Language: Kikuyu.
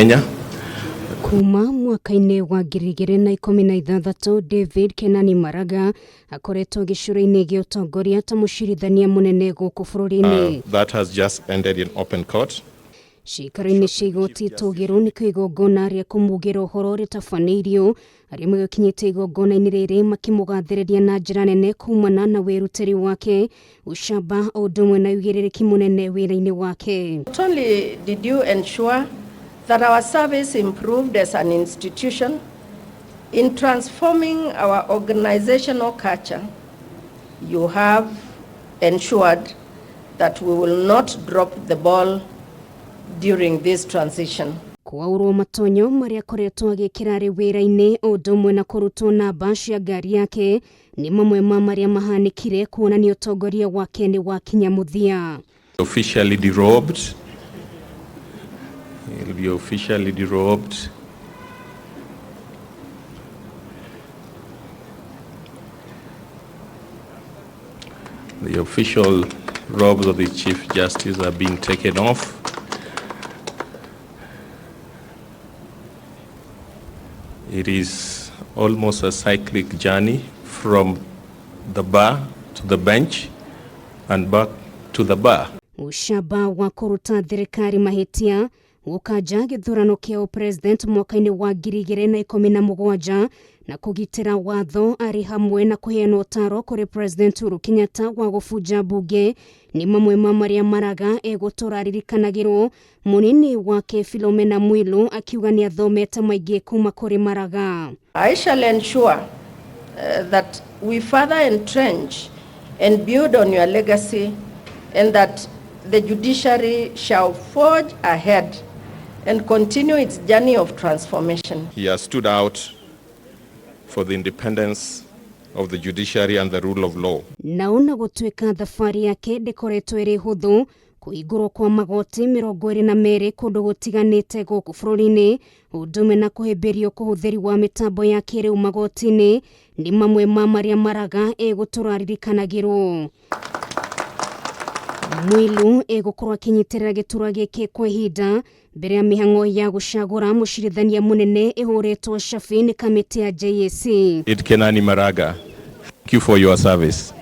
Kenya. Kuma mwaka-inĩ wa 2016 David Kenani Maraga akoretwo gĩcũrĩ-inĩ gĩa ũtongoria ta mũcirithania mũnene gũkũ bũrũri-inĩ. That has just ended in open court. Ciikaro-inĩ cia igoti tũgĩru nĩkuo igongona rĩa kũmugĩra ũhoro rĩtabanĩirio. Arĩa magĩkinyĩte igongona-inĩ rĩrĩ makĩmũgathĩrĩria na njĩra nene kumana na wĩrutĩri wake, ũcamba o ũndũ ũmwe na ũigĩrĩrĩki mũnene wĩra-inĩ wake. Not only did you ensure that our service improved as an institution in transforming our organizational culture, you have ensured that we will not drop the ball during this transition. Kwaurwo matonyo marĩa akoretwo agĩkĩra arĩ wĩra-inĩ o ũndũ ũmwe na kũrutwo namba cia ngari yake nĩ mamwe ma marĩa mahanĩkire kuonania ũtongoria wake nĩ wakinya mũthia. Officially derobed. He'll be officially derobed. The official robes of the Chief Justice are being taken off. It is almost a cyclic journey from the bar to the bench and back to the bar. Ũcamba wa kũruta thirikari mahĩtia gũkanja gĩthurano kĩa ũpresident mwaka-inĩ wa 2017 na kũgitĩra watho arĩ hamwe na kũheana ũtaaro kũrĩ President Uhuru Kenyatta wa gũbunja mbunge nĩ mamwe ma marĩa Maraga egũtũra aririkanagĩrwo. Mũnini wake Philomena Mwilu akiuga nĩ athomete maingĩ kuma kũrĩ Maraga. I shall ensure that we further entrench and build on your legacy and that the judiciary shall forge ahead and continue its journey of transformation. He has stood out for the independence of the judiciary and the rule of law. Na ona gũtuĩka thabarĩ yake ndĩkoretwo ĩrĩ hũthũ, kũhingũrwo kwa magoti 22 kũndũ gũtiganĩte gũkũ bũrũri-inĩ, ũndũ ũmwe na kũhĩmbĩrio kũhũthĩri wa mĩtambo ya kĩrĩu magoti-inĩ nĩ mamwe ma marĩa Maraga egũtũra aririkanagĩrwo. Mwilu egũkorwo akĩnyitĩrĩra gĩturwa gĩkĩ kwa ihinda mbere ya mĩhang'o ya gũcagũra mũcirithania mũnene ĩhũrĩtwo cabi nĩ kamĩtĩ ya JSC. It Kenani Maraga, thank you for your service.